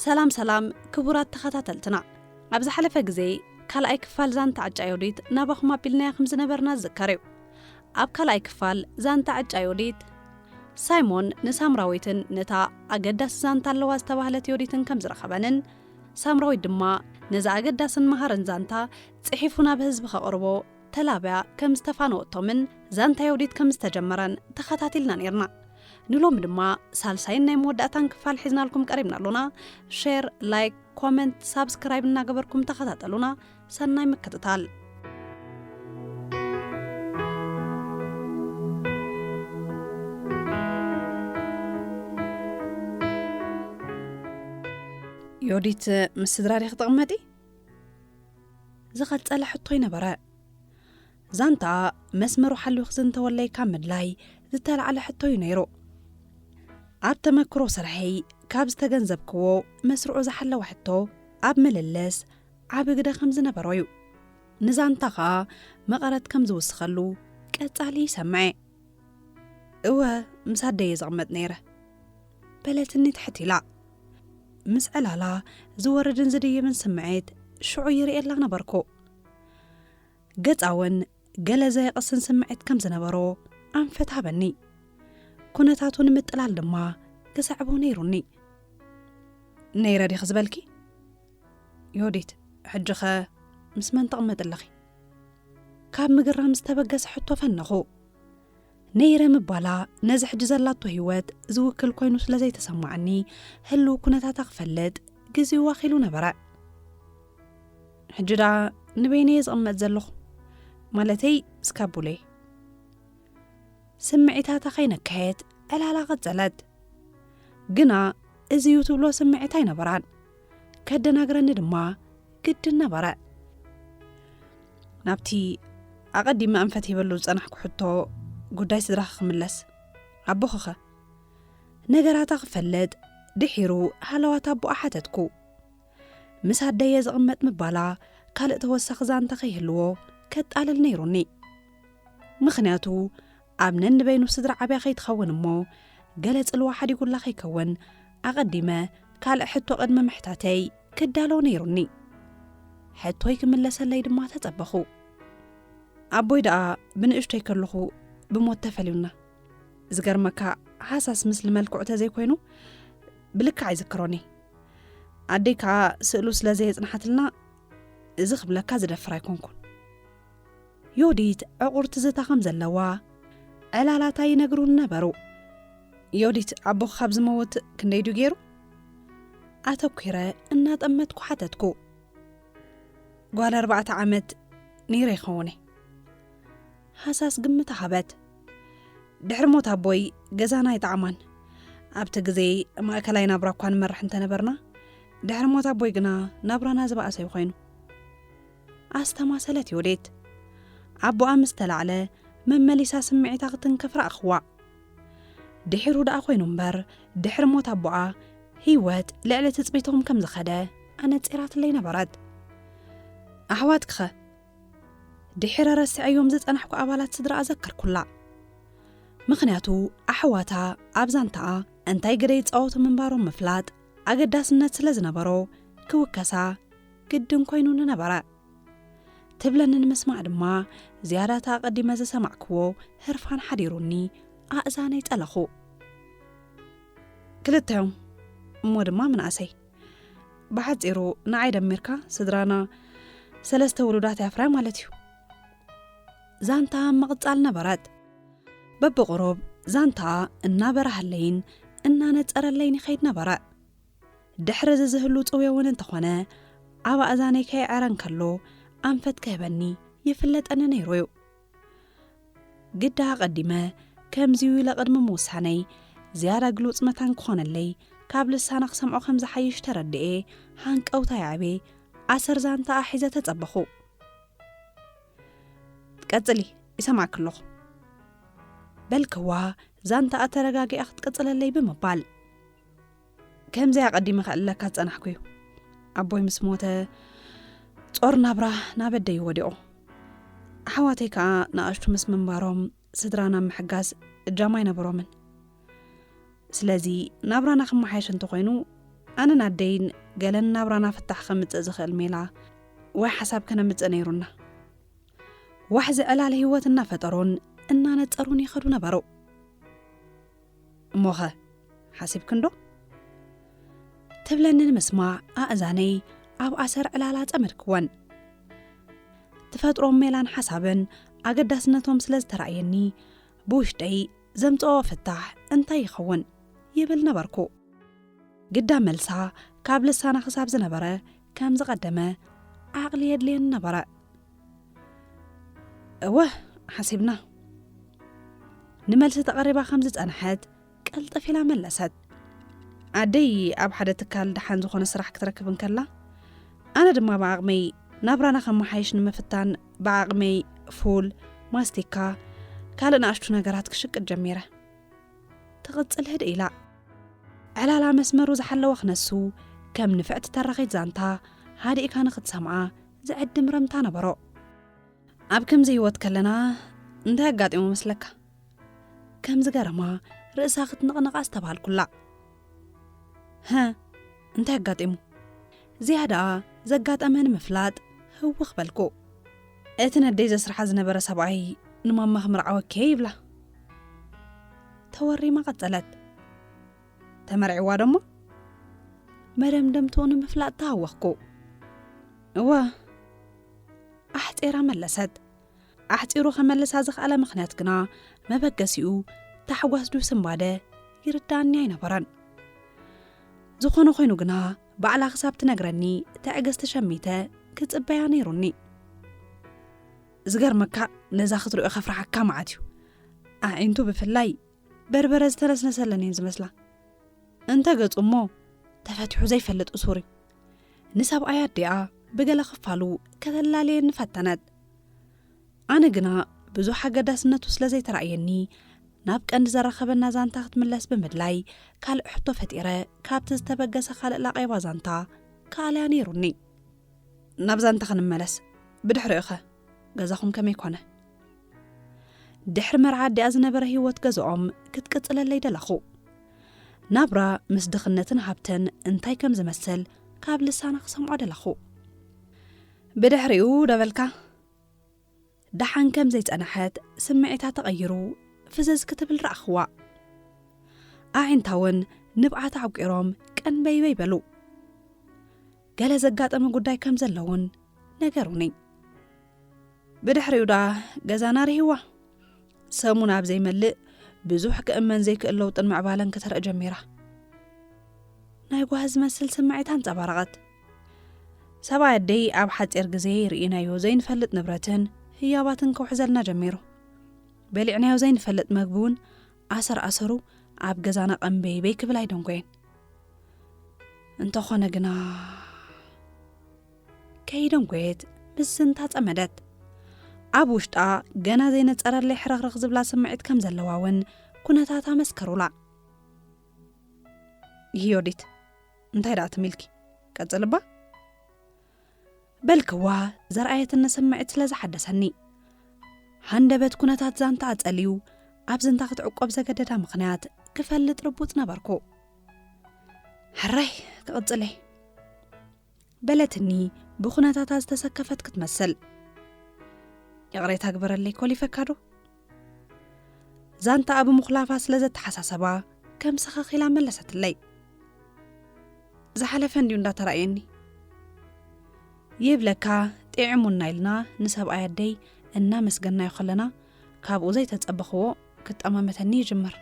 ሰላም ሰላም ክቡራት ተኸታተልትና፣ ኣብ ዝሓለፈ ግዜ ካልኣይ ክፋል ዛንታ ዕጫ ዮዲት ናባኹም ኣቢልናያ ከም ዝነበርና ዝዝከር እዩ። ኣብ ካልኣይ ክፋል ዛንታ ዕጫ ዮዲት፣ ሳይሞን ንሳምራዊትን ነታ ኣገዳሲ ዛንታ ኣለዋ ዝተባህለት ዮዲትን ከም ዝረኸበንን፣ ሳምራዊት ድማ ነዚ ኣገዳስን መሃርን ዛንታ ጽሒፉ ናብ ህዝቢ ከቕርቦ ተላብያ ከም ዝተፋነወቶምን ዛንታ ዮዲት ከም ዝተጀመረን ተኸታቲልና ነይርና። ንሎሚ ድማ ሳልሳይን ናይ መወዳእታን ክፋል ሒዝናልኩም ቀሪብና ኣሎና። ሼር፣ ላይክ፣ ኮመንት፣ ሳብስክራይብ እናገበርኩም ተኸታተሉና። ሰናይ ምክትታል። ዮዲት፣ ምስ ስድራ ዲኺ ትቕመጢ? ዝቐጸለ ሕቶ ይነበረ። ዛንታ መስመሩ ሓልዩ ክዝንተወለይ ካብ ምድላይ ዝተላዕለ ሕቶ እዩ ነይሩ። ኣብ ተመክሮ ስርሐይ ካብ ዝተገንዘብክዎ፣ መስርዑ ዝሓለወ ሕቶ ኣብ ምልልስ ዓቢ ግደ ከም ዝነበሮ እዩ። ንዛንታ ኸኣ መቐረት ከም ዝውስኸሉ ቀጻሊ ይሰምዐ። እወ፣ ምስ ኣደየ ዝቕመጥ ነይረ፣ በለትኒ ትሕት ኢላ። ምስ ዕላላ ዝወርድን ዝድይብን ስምዒት ሽዑ ይርእየላ ነበርኩ። ገጻ እውን ገለ ዘየቕስን ስምዒት ከም ዝነበሮ ኣንፈት ሃበኒ። ኩነታቱ ንምጥላል ድማ ክሰዕቦ ነይሩኒ። ነይረ ዲኺ ዝበልኪ? ዮዲት፣ ሕጂኸ ምስ መን ትቕመጢ ኣለኺ? ካብ ምግራም ዝተበገሰ ሕቶ ፈነኹ። ነይረ ምባላ ነዚ ሕጂ ዘላቶ ህይወት ዝውክል ኮይኑ ስለ ዘይተሰማዓኒ፣ ህልው ኩነታታ ክፈልጥ ግዜኡ ዋኺሉ ነበረ። ሕጂ ደኣ ንበይነየ ዝቕመጥ ዘለኹ፣ ማለተይ ስካቡለይ። ስምዒታታ ከይነከየት ዕላላ ቀጸለት። ግና እዚ እዩ ትብሎ ስምዒት ኣይነበራን። ከደናግረኒ ድማ ግድን ነበረ። ናብቲ ኣቐዲመ ኣንፈት ሂበሉ ዝጸናሕኩ ሕቶ፣ ጉዳይ ስድራኺ ክምለስ። ኣቦኺኸ? ነገራታ ክፈልጥ ድሒሩ ሃለዋት ኣቦኣ ሓተትኩ። ምስ ኣደየ ዝቕመጥ ምባላ ካልእ ተወሳኺ ዛንታ ከይህልዎ ከጣልል ነይሩኒ። ምኽንያቱ ኣብ ነንበይኑ ስድራ ዓብያ ከይትኸውን እሞ ገለ ጽልዋ ሓዲጉላ ከይከውን ኣቐዲመ ካልእ ሕቶ ቅድሚ ምሕታተይ ክዳሎ ነይሩኒ። ሕቶይ ክምለሰለይ ድማ ተጸበኹ። ኣቦይ ደኣ ብንእሽቶይ ከለኹ ብሞት ተፈልዩና። ዝገርመካ፣ ሃሳስ ምስሊ መልክዑ ተዘይኮይኑ ብልክዕ ኣይዝክሮን እየ። ኣደይ ከኣ ስእሉ ስለ ዘየጽንሓትልና እዚ ክብለካ ዝደፍር ኣይኮንኩን። ዮዲት ዕቑር ትዝታ ከም ዘለዋ ዕላላታ ይነግሩኒ ነበሩ። ዮዲት፣ ኣቦኺ ካብ ዝመውት ክንደይ ድዩ ገይሩ? ኣተኲረ እናጠመትኩ ሓተትኩ። ጓል ኣርባዕተ ዓመት ነይረ ይኸውን እየ። ሃሳስ ግምት ሃበት። ድሕሪ ሞት ኣቦይ ገዛና ኣይጠዓማን። ኣብቲ ግዜ ማእከላይ ናብራ እኳ ንመርሕ እንተነበርና፣ ድሕሪ ሞት ኣቦይ ግና ናብራና ዝበኣሰ እዩ ኮይኑ። ኣስተማሰለት ዮዲት። ኣቦኣ ምስ ተላዕለ መመሊሳ ስምዒታ ክትንከፍ ረኣኽዋ። ድሒሩ ደኣ ኮይኑ እምበር፣ ድሕሪ ሞት ኣቦኣ ህይወት ልዕሊ ትጽቢቶም ከም ዝኸደ ኣነጺራትለይ ነበረት። ኣሕዋትኪኸ? ድሒረ ረሲዐዮም ዝጸናሕኩ ኣባላት ስድራኣ ዘከርኩላ። ምኽንያቱ ኣሕዋታ ኣብ ዛንታኣ እንታይ ግደ ይጻወቱ ምንባሮም ምፍላጥ ኣገዳስነት ስለ ዝነበሮ ክውከሳ ግድን ኮይኑኒ ነበረ። ትብለኒ ንምስማዕ ድማ ዝያዳ እቲ ኣቐዲመ ዝሰማዕክዎ ህርፋን ሓዲሩኒ ኣእዛነይ ጸለኹ። ክልተ እዮም፣ እሞ ድማ ምንኣሰይ። ብሓጺሩ ንዓይ ደሚርካ ስድራና ሰለስተ ውሉዳት እያ ኣፍርያ ማለት እዩ። ዛንታ ምቕጻል ነበረት። በብቕሩብ ዛንታ እናበራሃለይን እናነጸረለይን ይኸይድ ነበረ። ድሕሪ እዚ ዝህሉ ጽውዮ እውን እንተኾነ፣ ኣብ ኣእዛነይ ከይዐረ እንከሎ ኣንፈት ክህበኒ ይፍለጠኒ ነይሩ እዩ። ግዳ ኣቐዲመ ከምዚ'ዩ ኢለ ቅድሚ ምውሳነይ፣ ዝያዳ ግሉጽ መታን ክኾነለይ፣ ካብ ልሳና ክሰምዖ ከም ዝሓይሽ ተረድኤ፣ ሃንቀውታ የዕቤ፣ ኣሰር ዛንታኣ ሒዘ ተጸበኹ። ቀጽሊ፣ ይሰማዕኪ ኣለኹ። በልክዋ፣ ዛንታኣ ተረጋጊኣ ክትቅጽለለይ ብምባል። ከምዚ ኣቐዲመ ከዕልለካ ዝጸናሕኩ እዩ። ኣቦይ ምስ ሞተ፣ ጾር ናብራ ናብ ኣደይ ወዲቑ። ኣሕዋተይ ከኣ ንኣሽቱ ምስ ምንባሮም፣ ስድራና ምሕጋዝ እጃም ኣይነበሮምን። ስለዚ፣ ናብራና ክመሓየሽ እንተኾይኑ፣ ኣነን ኣደይን ገለን ናብራና ፍታሕ ከምጽእ ዝኽእል ሜላ ወይ ሓሳብ ከነምጽእ ነይሩና። ዋሕዚ ዕላል ህይወት እናፈጠሩን እናነጸሩን ይኸዱ ነበሩ። እሞኸ ሓሲብክንዶ? ትብለኒ ንምስማዕ ኣእዛነይ ኣብ ኣሰር ዕላላ ጸመድክወን። ተፈጥሮም ሜላን ሓሳብን ኣገዳስነቶም ስለ ዝተራእየኒ፣ ብውሽጠይ ዘምጽኦ ፍታሕ እንታይ ይኸውን ይብል ነበርኩ። ግዳ መልሳ ካብ ልሳና ክሳብ ዝነበረ ከም ዝቐደመ ዓቕሊ የድልየኒ ነበረ። እወ፣ ሓሲብና። ንመልሲ ተቐሪባ ከም ዝጸንሐት ቀልጥፍ ኢላ መለሰት። ኣደይ ኣብ ሓደ ትካል ደሓን ዝኾነ ስራሕ ክትረክብ እንከላ፣ ኣነ ድማ ብዓቕመይ ናብራና ከመሓይሽ ንምፍታን ብዓቕመይ ፉል፣ ማስቲካ፣ ካልእ ንኣሽቱ ነገራት ክሽቅጥ ጀሚረ። ትቕጽል ህድእ ኢላ። ዕላላ መስመሩ ዝሓለወ ክነሱ ከም ንፍዕቲ ተራኺት ዛንታ ሃዲእካ ንኽትሰምዓ ዝዕድም ረምታ ነበሮ። ኣብ ከምዚ ህይወት ከለና እንታይ ኣጋጢሙ መስለካ? ከም ዝገረማ ርእሳ ክትንቕንቕ ኣስተብሃልኩላ። "ሀ፣ እንታይ ኣጋጢሙ?" ዝያዳ ዘጋጠመ ንምፍላጥ ህውኽ በልኩ። "እቲ ነደይ ዘስርሓ ዝነበረ ሰብኣይ ንማማ ክምርዓወኪ እየ" ይብላ። ተወሪማ ቀጸለት። "ተመርዒዋ ደሞ?" መደምደምትኡ ንምፍላጥ ተሃወኽኩ። "እወ" ኣሕጺራ መለሰት። ኣሕጺሩ ከመልሳ ዝኸኣለ ምኽንያት ግና መበገሲኡ ታሕጓስ ድዩ ስንባደ ይርዳእኒ ኣይነበረን። ዝኾነ ኮይኑ ግና ባዕላ ክሳብ ትነግረኒ ትዕግስቲ ሸሚተ ክጽበያ ነይሩኒ። ዝገርመካ ነዛ ክትሪኦ ከፍርሓካ መዓት እዩ። ኣዒንቱ ብፍላይ በርበረ ዝተነስነሰለን እየን ዝመስላ። እንተ ገጹ እሞ ተፈቲሑ ዘይፈልጥ እሱር እዩ። ንሰብኣይ ኣዲኣ ብገለ ክፋሉ ከተላልየኒ ፈተነት። ኣነ ግና ብዙሕ ኣገዳስነቱ ስለ ዘይተራእየኒ፣ ናብ ቀንዲ ዘራኸበና ዛንታ ክትምለስ ብምድላይ ካልእ ሕቶ ፈጢረ ካብቲ ዝተበገሰ ካልእ ላቄባ ዛንታ ክኣልያ ነይሩኒ። ናብ ዛንታ ክንመለስ፣ ብድሕሪኡኸ ገዛኹም ከመይ ኮነ? ድሕሪ መርዓ ኣዲኣ ዝነበረ ህይወት ገዛኦም ክትቅጽለለይ ደለኹ። ናብራ ምስ ድኽነትን ሃብትን እንታይ ከም ዝመስል ካብ ልሳና ክሰምዖ ደለኹ። ብድሕሪኡ ደበልካ? ደሓን ከም ዘይጸንሐት ስምዒታ ተቐይሩ ፍዝዝ ክትብል ረኣኽዋ። ኣዒንታ እውን ንብዓት ዓቂሮም ቀንበይበይ በሉ። ገለ ዘጋጠመ ጉዳይ ከም ዘለውን ነገሩኒ። ብድሕሪኡ ደኣ ገዛና ርሂዋ። ሰሙን ኣብ ዘይመልእ ብዙሕ ክእመን ዘይክእል ለውጥን ምዕባለን ክትርኢ ጀሚራ። ናይ ጓሂ ዝመስል ስምዒት ኣንጸባረቐት። ሰብኣይ ኣደይ ኣብ ሓጺር ግዜ ርኢናዮ ዘይንፈልጥ ንብረትን ህያባትን ከውሕዘልና ጀሚሩ። በሊዕናዮ ዘይንፈልጥ መግቢ እውን ኣሰር ኣሰሩ ኣብ ገዛና ቀንበይበይ ክብል ኣይደንጎየን። እንተኾነ ግና ከይደንጎየት ምስ ዝንታ ጸመደት። ኣብ ውሽጣ ገና ዘይነጸረለይ ሕርኽርኽ ዝብላ ስምዒት ከም ዘለዋ እውን ኩነታታ መስከሩላ። ይህዮዲት፣ እንታይ ደኣ ትም ኢልኪ? ቀጽልባ። በልክዋ ዘርኣየትኒ ስምዒት ስለ ዝሓደሰኒ። ሃንደበት ኩነታት ዛንታ ኣጸልዩ ኣብ ዝንታ ክትዕቆብ ዘገደዳ ምኽንያት ክፈልጥ ርቡጽ ነበርኩ። ሕራይ ክቕጽለይ። በለትኒ ብኹነታታ ዝተሰከፈት ክትመስል። ይቕሬታ ግበረለይ ኮሊፈካ ዶ? ዛንታኣ ብምኹላፋ ስለ ዘተሓሳሰባ ከም ሰኸኽ ኢላ መለሰትለይ። ዝሓለፈ እንድዩ እንዳተራእየኒ። ይብለካ ጥዒሙና ኢልና ንሰብኣይ ኣደይ እናመስገናዮ ከለና ካብኡ ዘይተጸበኽዎ ክጠማመተኒ ይጅምር።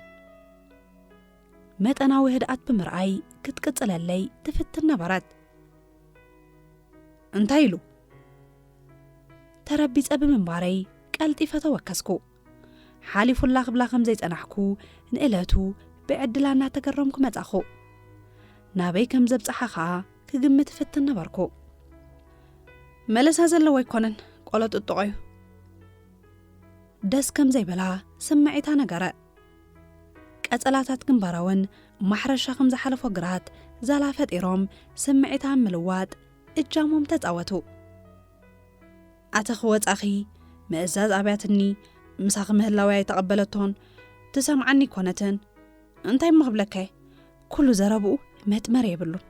መጠናዊ ህድኣት ብምርኣይ ክትቅጽለለይ ትፍትን ነበረት። እንታይ ኢሉ? ተረቢጸ ብምንባረይ ቀልጢፈ ተወከስኩ። ሓሊፉላ ክብላ ከም ዘይጸናሕኩ ንእለቱ ብዕድላ እናተገረምኩ መጻኹ። ናበይ ከም ዘብጽሓ ኸኣ ክግምት እፍትን ነበርኩ። መለሳ ዘለዎ ኣይኮነን፣ ቆሎ ጥጥቖ እዩ። ደስ ከም ዘይበላ ስምዒታ ነገረ። ቀጸላታት ግንባራ እውን ማሕረሻ ከም ዝሓለፎ ግራት ዛላ ፈጢሮም ስምዒታ ኣብ ምልዋጥ እጃሞም ተጻወቱ። ኣተኺ ወጻኺ ምእዛዝ ኣብያትኒ፣ ምሳኺ ምህላወይ ኣይተቐበለቶን፣ ትሰምዓኒ ኣይኮነትን። እንታይ እሞ ክብለካ እየ? ኩሉ ዘረብኡ መጥመር የብሉን።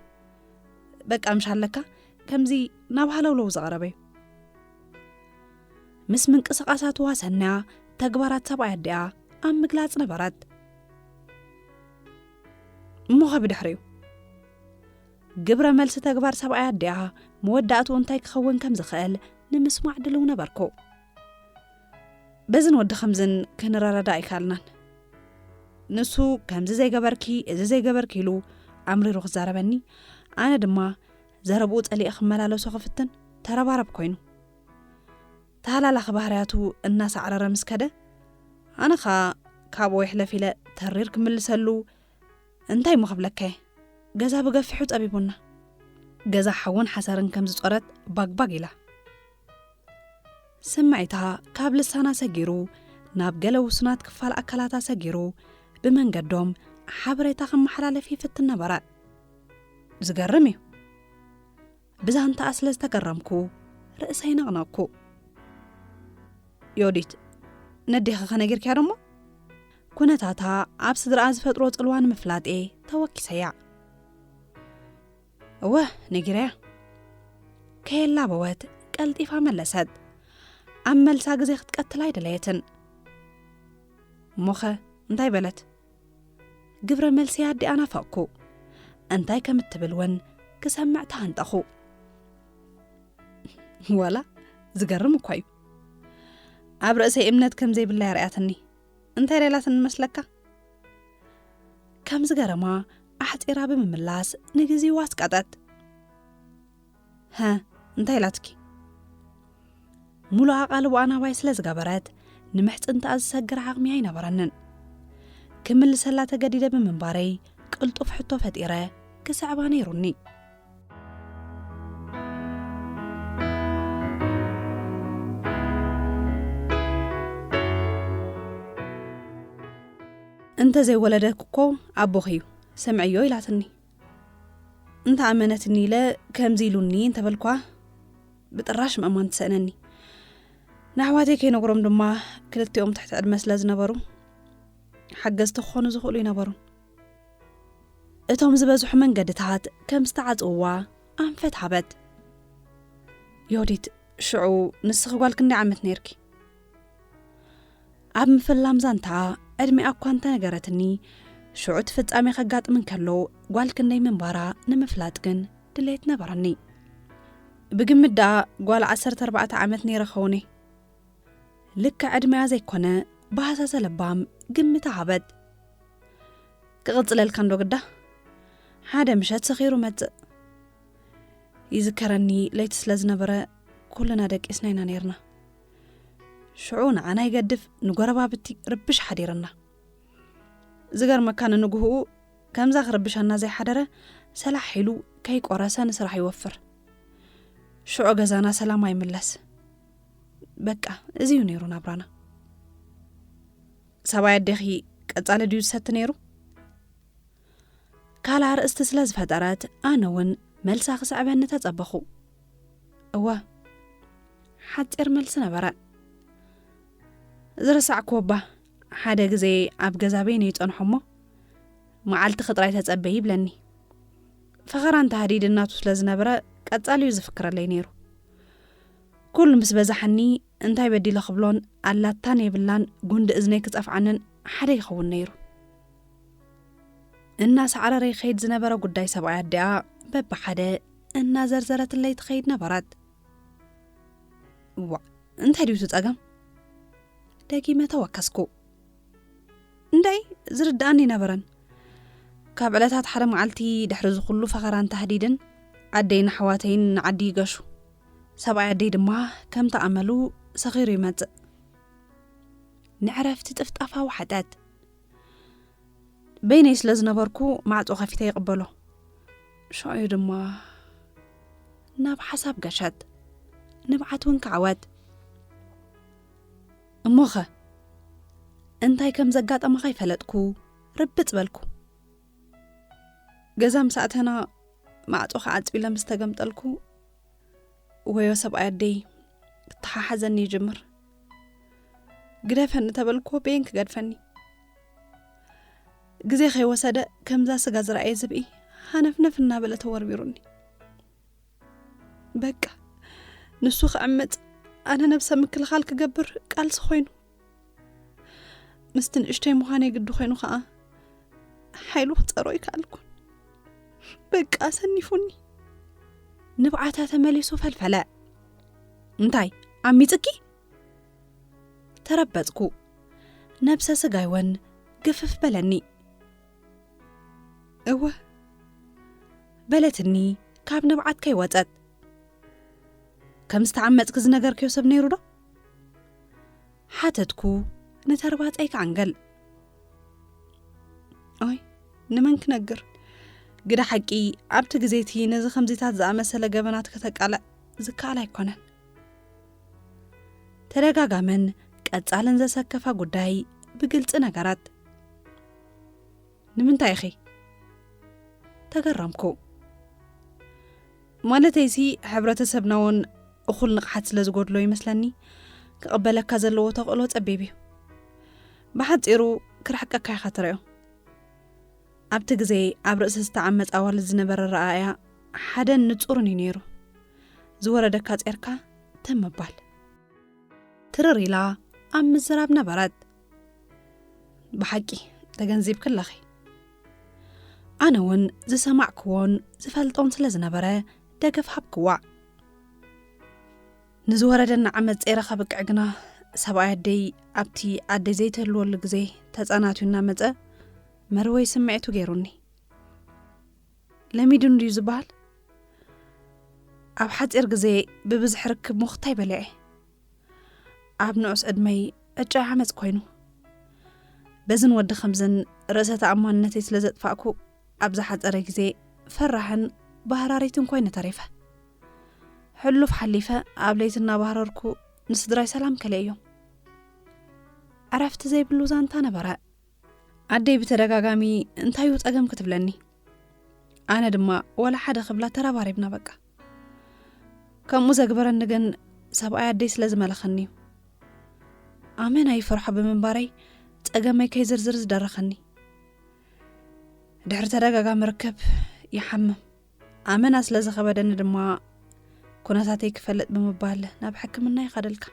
በቃ ምሽ ኣለካ ከምዚ ናብ ሃለውለው ዝቐረበ እዩ። ምስ ምንቅስቓሳቱ ዋሰንያ ተግባራት ሰብኣይ ኣዲኣ ኣብ ምግላጽ ነበረት። እሞ ኸ ብድሕሪኡ ግብረ መልሲ ተግባር ሰብኣይ ኣዲኣ መወዳእትኡ እንታይ ክኸውን ከም ዝኽእል ንምስማዕ ድልው ነበርኩ። በዝን ወዲ ከምዝን ክንረዳዳ ኣይከኣልናን። ንሱ ከምዚ ዘይገበርኪ፣ እዚ ዘይገበርኪ ኢሉ ኣምሪሩ ክዛረበኒ፣ ኣነ ድማ ዘረብኡ ጸሊኤ ክመላለሶ ክፍትን ተረባረብ ኮይኑ። ተሃላላኺ ባህርያቱ እናሳዕረረ ምስ ከደ፣ ኣነ ኸኣ ካብኡ ይሕለፍ ኢለ ተሪር ክምልሰሉ፣ እንታይ እሞ ክብለካ እየ? ገዛ ብገፊሑ ጸቢቡና። ገዛ ሓውን ሓሰርን ከም ዝጾረት ባግባግ ኢላ። ስምዒታ ካብ ልሳና ሰጊሩ ናብ ገለ ውሱናት ክፋል ኣካላታ ሰጊሩ ብመንገዶም ሓበሬታ ክመሓላለፍ ይፍትን ነበረ። ዝገርም እዩ። ብዛንታኣ ስለ ዝተገረምኩ ርእሰይ ነቕነቕኩ። ዮዲት፣ ነዴኺ ከነጊርክያ ደሞ? ኩነታታ ኣብ ስድራኣ ዝፈጥሮ ጽልዋ ንምፍላጥ እየ ተወኪሰያ። እወ፣ ነጊረያ። ከየላበወት ቀልጢፋ መለሰት። ኣብ መልሳ ግዜ ክትቀትል ኣይደለየትን። እሞኸ እንታይ በለት? ግብረ መልሲ ኣዲኣ ናፈቕኩ። እንታይ ከም እትብል እውን ክሰምዕ ተሃንጠኹ። ዋላ ዝገርም እኳ እዩ። ኣብ ርእሰይ እምነት ከም ዘይብላ የርእያትኒ። እንታይ ደላትኒ መስለካ? ከም ዝገረማ ኣሕጺራ ብምምላስ ንግዜኡ ኣስቀጠት። "ሀ፣ እንታይ ኢላትኪ?" ሙሉእ ኣቓልቦኣ ናባይ ስለ ዝገበረት፣ ንምሕጽንታኣ ዝሰግር ዓቕሚ ኣይነበረንን። ክምልሰላ ተገዲደ ብምንባረይ፣ ቅልጡፍ ሕቶ ፈጢረ ክስዕባ ነይሩኒ። "እንተ ዘይወለደክ እኮ ኣቦኺ እዩ፣ ስምዕዮ" ኢላትኒ። እንተ ኣመነትኒ ኢለ ከምዚ ኢሉኒ እንተበልኳ፣ ብጥራሽ ምእማን ትሰእነኒ። ንኣሕዋተይ ከይነግሮም ድማ፣ ክልቲኦም ትሕቲ ዕድመ ስለ ዝነበሩ፣ ሓገዝቲ ክኾኑ ዝኽእሉ ኣይነበሩን። እቶም ዝበዝሑ መንገድታት ከም ዝተዓጽውዋ ኣንፈት ሃበት። "ዮዲት፣ ሽዑ ንስኺ ጓል ክንደይ ዓመት ነይርኪ?" ኣብ ምፍላም ዛንታ ዕድሜኣ እኳ እንተነገረትኒ፣ ሽዑ እቲ ፍጻሜ ከጋጥም እንከሎ ጓል ክንደይ ምንባራ ንምፍላጥ ግን ድሌት ነበረኒ። ብግምት ደኣ ጓል ዓሰርተ ኣርባዕተ ዓመት ነይረ ኸውን እየ። ልክዕ ዕድሜኣ ዘይኮነ፣ ብሃሳሰ ለባም ግምት ሃበት። "ክቕጽለልካ እንዶ ግዳ፣ ሓደ ምሸት ሰኺሩ መጽእ። ይዝከረኒ፣ ለይቲ ስለ ዝነበረ፣ ኩልና ደቂስና ኢና ነይርና። ሽዑ ንዓና ይገድፍ፣ ንጎረባብቲ ርብሽ ሓዲርና። ዝገርመካ፣ ንንግህኡ ከምዛ ክርብሸና ዘይሓደረ፣ ሰላሕ ኢሉ ከይቆረሰ ንስራሕ ይወፍር። ሽዑ ገዛና ሰላም ኣይምለስ። በቃ፣ እዚ እዩ ነይሩ ናብራና። ሰብኣይ ኣዴኺ ቀጻሊ ድዩ ዝሰቲ ነይሩ?" ካልእ ኣርእስቲ ስለ ዝፈጠረት፣ ኣነ እውን መልሳ ክስዕበኒ ተጸበኹ። እወ፣ ሓጺር መልሲ ነበረ። ዝረሳዕክዎ እባ፣ ሓደ ግዜ ኣብ ገዛ በይነይ ይጸንሖ እሞ፣ "መዓልትኺ ጥራይ ተጸበዪ" ይብለኒ። ፈኸራን ተሃዲድን ናቱ ስለ ዝነበረ፣ ቀጻሊ እዩ ዝፍክረለይ ነይሩ። ኩሉ ምስ በዛሓኒ፣ እንታይ በዲለ ክብሎን ኣላታን የብላን፣ ጉንዲ እዝነይ ክጸፍዓንን ሓደ ይኸውን ነይሩ። እናሳዕረረ ይኸይድ ዝነበረ ጉዳይ ሰብኣይ ኣዲኣ በብሓደ እናዘርዘረትለይ ትኸይድ ነበረት። "ዋእ፣ እንታይ ድዩ እቲ ጸገም?" ደጊመ ተወከስኩ። "እንደይ፣ ዝርድኣኒ ኣይነበረን። ካብ ዕለታት ሓደ መዓልቲ፣ ድሕሪ እዚ ኩሉ ፈኸራን ታህዲድን፣ ኣደይን ኣሕዋተይን ንዓዲ ይገሹ። ሰብኣይ ኣደይ ድማ ከምቲ ኣመሉ ሰኺሩ ይመጽእ። ንዕረፍቲ ጥፍጣፋ ወሓጠት። በይነይ ስለ ዝነበርኩ፣ ማዕጾ ከፊተ ይቕበሎ። ሽዑ ድማ ናብ ሓሳብ ገሸት። ንብዓት እውን ከዓወት። እሞኸ እንታይ ከም ዘጋጠመ ከይፈለጥኩ ርብጽ በልኩ። ገዛ ምስ ኣተና፣ ማዕጾ ክዓጽው ኢለ ምስ ተገምጠልኩ፣ ወዮ ሰብኣይ ኣደይ ክተሓሓዘኒ ይጅምር። ግደፈኒ ተበልኩዎ፣ በየን ክገድፈኒ? ግዜ ከይወሰደ፣ ከምዛ ስጋ ዝረኣየ ዝብኢ ሃነፍነፍ እናበለ ተወርቢሩኒ። በቃ፣ ንሱ ክዕምጽ፣ ኣነ ነብሰ ምክልኻል ክገብር ቃልሲ ኮይኑ። ምስቲ ንእሽተይ ምዃነይ ግዲ ኮይኑ ኸኣ፣ ሓይሉ ክጸሮ ኣይከኣልኩን። በቃ፣ ሰኒፉኒ። ንብዓታ ተመሊሱ ፈልፈለ። "እንታይ፣ ዓሚጽኪ?" ተረበጽኩ። ነብሰ ስጋይ እውን ግፍፍ በለኒ። "እወ" በለትኒ ካብ ንብዓት ከይወጸት። "ከም ዝተዓመጽኪ ዝነገርክዮ ሰብ ነይሩ ዶ?" ሓተትኩ ንተርባጸይ ክዓንገል። "ኣይ፣ ንመን ክነግር? ግደ ሓቂ፣ ኣብቲ ግዜ እቲ ነዚ ከምዚታት ዝኣመሰለ ገበናት ከተቃልዕ ዝከኣል ኣይኮነን።" ተደጋጋምን ቀጻልን ዘሰከፋ ጉዳይ ብግልጺ ነገራት። "ንምንታይ ኢኺ?" ተገረምኩ። "ማለተይሲ፣ ሕብረተሰብና እውን እኹል ንቕሓት ስለ ዝጎድሎ ይመስለኒ፣ ክቕበለካ ዘለዎ ተኽእሎ ጸቢብ እዩ። ብሓጺሩ፣ ክርሕቀካ ኢኻ ትርእዮ። ኣብቲ ግዜ ኣብ ርእሲ ዝተዓመጻ ኣዋልድ ዝነበረ ረኣያ ሓደን ንጹርን እዩ ነይሩ። ዝወረደካ ጼርካ ትም ምባል።" ትርር ኢላ ኣብ ምዝራብ ነበረት። "ብሓቂ ተገንዚብኪ ኣለኺ።" ኣነ እውን ዝሰማዕክዎን ዝፈልጦን ስለ ዝነበረ ደገፍ ሃብክዋ። "ንዝወረደና ዓመት ጼረ ከብቅዕ ግና፣ ሰብኣይ ኣደይ ኣብቲ ኣደይ ዘይትህልወሉ ግዜ ተጸናትዩ እናመጸ መርወይ ስምዒቱ ገይሩኒ። ለሚዱኒ ድዩ ዝበሃል? ኣብ ሓጺር ግዜ ብብዝሒ ርክብ ምኹታይ በሊዐ። ኣብ ንዑስ ዕድመይ ዕጫ ዓመጽ ኮይኑ። በዝን ወዲ ከምዝን ርእሰ ተኣማንነተይ ስለ ዘጥፋእኩ፣ ኣብ ዝሓጸረ ግዜ ፈራሕን ባህራሪትን ኮይነ ተሪፈ። ሕሉፍ ሓሊፈ ኣብ ለይቲ እናባህረርኩ ንስድራይ ሰላም ከለዮም። ዕረፍቲ ዘይብሉ ዛንታ ነበረ። ኣደይ ብተደጋጋሚ እንታይ እዩ ጸገምኪ ትብለኒ። ኣነ ድማ ወላ ሓደ ክብላ ተረባሪብና በቃ። ከምኡ ዘግበረኒ ግን ሰብኣይ ኣደይ ስለ ዝመለኸኒ እዩ። ኣመና ይፈርሖ ብምንባረይ ጸገመይ ከይዝርዝር ዝደረኸኒ። ድሕሪ ተደጋጋሚ ርክብ ይሓምም። ኣመና ስለ ዝኸበደኒ ድማ ኩነታተይ ክፈልጥ ብምባል ናብ ሕክምና ይኸደልካ።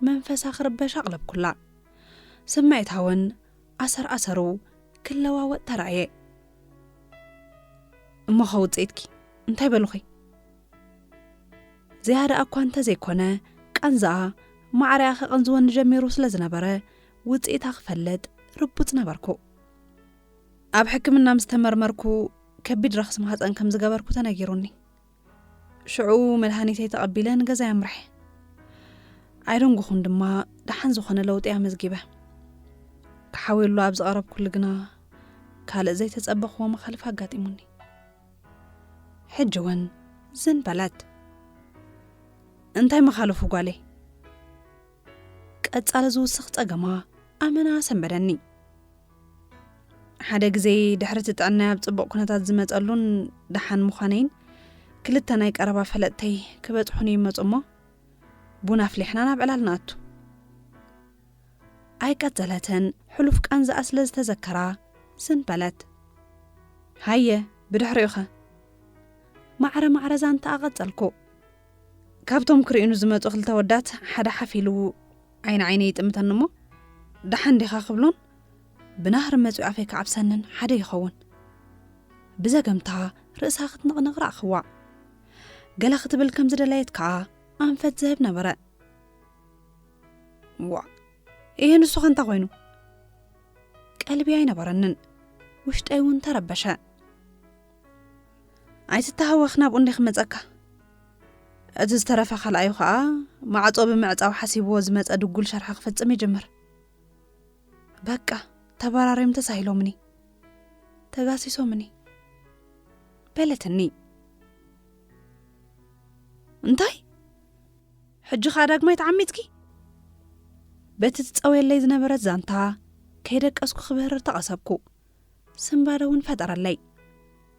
መንፈሳ ክርበሽ ኣቕለብኩላ። ስምዒታውን ኣሰር ኣሰሩ ክለዋወጥ ተራእየ። እሞ ኸ ውጽኢትኪ እንታይ በሉኺ? ዝያዳ እኳ እንተዘይኮነ፣ ቃንዛኣ ማዕረኣ ከቐንዝወኒ ጀሚሩ ስለ ዝነበረ፣ ውጽኢታ ክፈልጥ ርቡጽ ነበርኩ። ኣብ ሕክምና ምስ ተመርመርኩ፣ ከቢድ ረኽሲ ማህጸን ከም ዝገበርኩ ተነጊሩኒ። ሽዑ መድሃኒተይ ተቐቢለ ንገዛይ ኣምርሐ። ኣይደንጎኹን ድማ፣ ደሓን ዝኾነ ለውጢ ኣመዝጊበ። ክሓውየሉ ኣብ ዝቐረብኩሉ ግና፣ ካልእ ዘይተጸበኽዎ መኻልፍ ኣጋጢሙኒ። ሕጂ እውን ዝን በለት። እንታይ መኻልፉ ጓለይ? ቀጻሊ ዝውስኽ ጸገማ ኣመና ሰንበደኒ። ሓደ ግዜ ድሕሪ እቲ ጥዕናይ ኣብ ጽቡቕ ኩነታት ዝመጸሉን ደሓን ምዃነይን፣ ክልተ ናይ ቀረባ ፈለጥተይ ክበጽሑኒ ይመጹ እሞ፣ ቡን ኣፍሊሕና ናብ ዕላል ንኣቱ። ኣይቀጸለትን፣ ሕሉፍ ቃንዛኣ ስለ ዝተዘከራ ዝን በለት። ሃየ፣ ብድሕሪኡኸ? ማዕረ ማዕረ ዛንታኣ ቀጸልኩ። ካብቶም ክርእዩኒ ዝመጹ ክልተ ወዳት ሓደ ሓፍ ኢሉ ዓይኒ ዓይነይ ይጥምተኒ እሞ፣ ደሓን ዲኻ ክብሎን ብናህሪ መጺኡ ኣፈይ ክዓብሰንን ሓደ ይኸውን። ብዘገምታ ርእሳ ክትንቕንቕ ረኣኽዋ። ገለ ክትብል ከም ዝደለየት ከኣ ኣንፈት ዝህብ ነበረ። ዋእ፣ እየ ንሱ ኸ እንታይ ኮይኑ? ቀልቢ ኣይነበረንን፣ ውሽጠይ እውን ተረበሸ። ኣይትተሃወኽ፣ ናብኡ እንደ ክመጸካ። እቲ ዝተረፈ ካልኣዩ ኸኣ ማዕጾ ብምዕጻው ሓሲብዎ ዝመጸ ድጉል ሸርሒ ክፍጽም ይጅምር። በቃ፣ ተበራርዮም ተሳሂሎምኒ፣ ተጋሲሶምኒ በለትኒ። እንታይ? ሕጂ ኸኣ ዳግማይ ተዓሚጽኪ? በቲ ትጸውየለይ ዝነበረት ዛንታ ከይደቀስኩ ክብህርር ተቐሰብኩ። ስንባደ እውን ፈጠረለይ።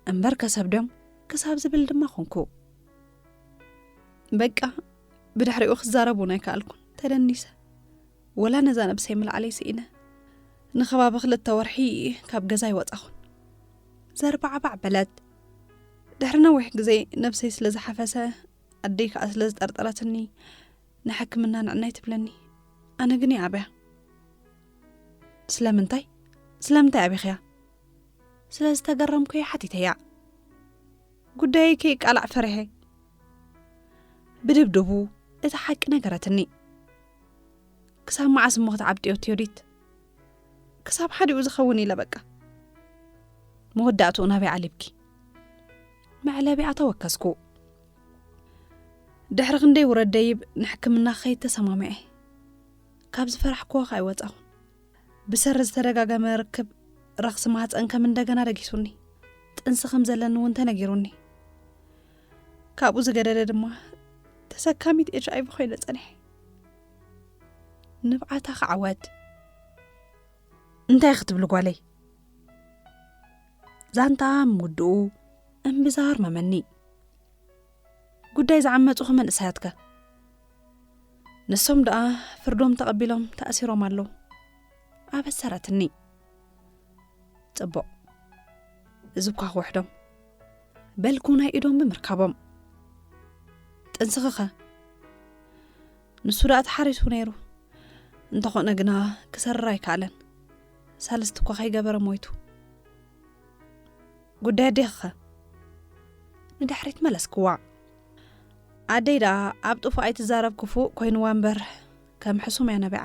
እምበር ከሰብ ድዮም ክሳብ ዝብል ድማ ኾንኩ። በቃ፣ ብድሕሪኡ ክዛረብ እውን ኣይከኣልኩን። ተደኒሰ። ወላ ነዛ ነብሰይ ምልዓለይ ስኢነ። ንኸባቢ ክልተ ወርሒ ካብ ገዛ ኣይወጻኹን። ዘርባዕባዕ በለት። ድሕሪ ነዊሕ ግዜ ነብሰይ ስለ ዝሓፈሰ፣ ኣደይ ከኣ ስለ ዝጠርጠረትኒ፣ ንሕክምና ንዕናይ ትብለኒ። ኣነ ግን ይኣብያ። ስለምንታይ? ስለምንታይ ኣቢኽያ? ስለ ዝተገረምኩ እየ ሓቲተያ። ጉዳየይ ከይቃላዕ ፈሪሐ። ብድብድቡ እቲ ሓቂ ነገረትኒ። ክሳብ መዓስ እሞ ክትዓብጥዮ ዮዲት? ክሳብ ሓዲኡ ዝኸውን ኢለ በቃ። መወዳእትኡ ናበይ ዓሊብኪ? መዕለቢኣ ተወከስኩ። ድሕሪ ክንደይ ውረድ ደይብ ንሕክምና ክኸይድ ተሰማሚዐ። ካብ ዝፈራሕክዎ ከኣ ኣይወጻኹን። ብሰሪ ዝተደጋገመ ርክብ ረኽሲ ማህጸን ከም እንደገና ደጊሱኒ። ጥንሲ ከም ዘለኒ እውን ተነጊሩኒ። ካብኡ ዝገደደ ድማ ተሰካሚት ኤች ኣይ ቪ ኮይነ ጸኒሐ። ንብዓታ ክዓወት። እንታይ ክትብሊ ጓለይ? ዛንታ ምውድኡ እምብዛ ኣርመመኒ። ጉዳይ ዝዓመጹ መንእሰያትከ? ንሶም ደኣ ፍርዶም ተቐቢሎም ተኣሲሮም ኣለዉ። ኣበሰረትኒ። ጽቡቕ። እዚ እኳ ክውሕዶም። በልኩ ናይ ኢዶም ብምርካቦም። ጥንስኽኸ? ንሱ ደኣ ተሓሪሱ ነይሩ። እንተኾነ ግና ክሰርር ኣይከኣለን። ሳልስቲ እኳ ከይገበረ ሞይቱ። ጉዳይ ኣዴኽኸ? ንድሕሪት መለስክዋ። ኣደይ ደኣ ኣብ ጥፉእ ኣይትዛረብ ክፉእ ኮይንዋ እምበር ከም ሕሱም እያ ነቢዓ።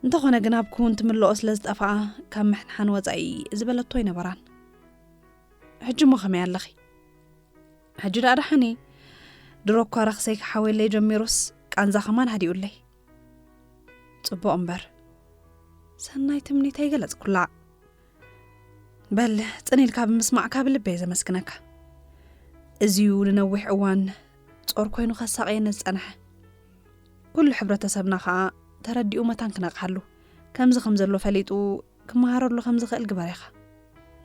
እንተኾነ ግን ኣብ ክውን ትምልኦ ስለ ዝጠፍኣ ካብ ምሕንሓን ወጻኢ ዝበለቶ ኣይነበራን። ሕጂ እሞ ከመይ ኣለኺ? ሕጂ ደኣ ደሓን እየ። ድሮ እኳ ረኽሰይ ክሓውየለይ ጀሚሩስ ቃንዛ ከማን ሃዲኡለይ። ጽቡቕ እምበር ሰናይ ትምኒት ኣይገለጽኩላ። በል ጽን ኢልካ ብምስማዕካ ብልበይ ዘመስግነካ። እዚዩ ንነዊሕ እዋን ጾር ኮይኑ ከሳቕየኒ ዝጸንሐ። ኩሉ ሕብረተሰብና ከኣ ተረዲኡ መታን ክነቕሓሉ፣ ከምዚ ከም ዘሎ ፈሊጡ ክመሃረሉ ከም ዝኽእል ግበር ኢኻ።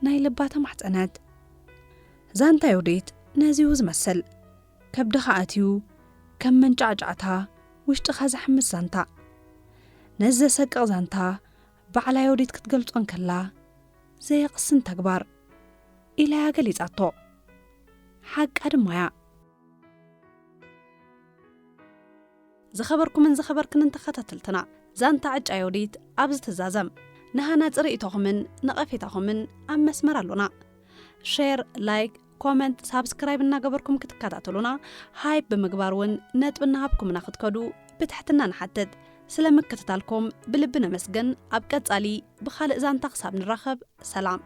ናይ ልባ ተማሕጸነት። ዛንታ ዮዲት ነዚዩ ዝመስል። ከብድኻ ኣትዩ ከም መንጫዕጫዕታ ውሽጥኻ ዘሕምስ ዛንታ። ነዚ ዘሰቅቕ ዛንታ ባዕላ ዮዲት ክትገልጾ እንከላ ዘየቕስን ተግባር ኢላያ ገሊጻቶ። ሓቃ ድማ እያ። ዝኸበርኩምን ዝኸበርክንን ተኸታተልትና፣ ዛንታ ዕጫ ዮዲት ኣብዚ ትዛዘም። ንሃናጺ ርእይቶኹምን ነቐፌታኹምን ኣብ መስመር ኣሎና። ሼር፣ ላይክ፣ ኮመንት፣ ሳብስክራይብ እናገበርኩም ክትከታተሉና፣ ሃይፕ ብምግባር እውን ነጥቢ እናሃብኩምና ክትከዱ ብትሕትና ንሓትት። ስለ ምክትታልኩም ብልቢ ነመስግን። ኣብ ቀጻሊ ብኻልእ ዛንታ ክሳብ ንራኸብ፣ ሰላም።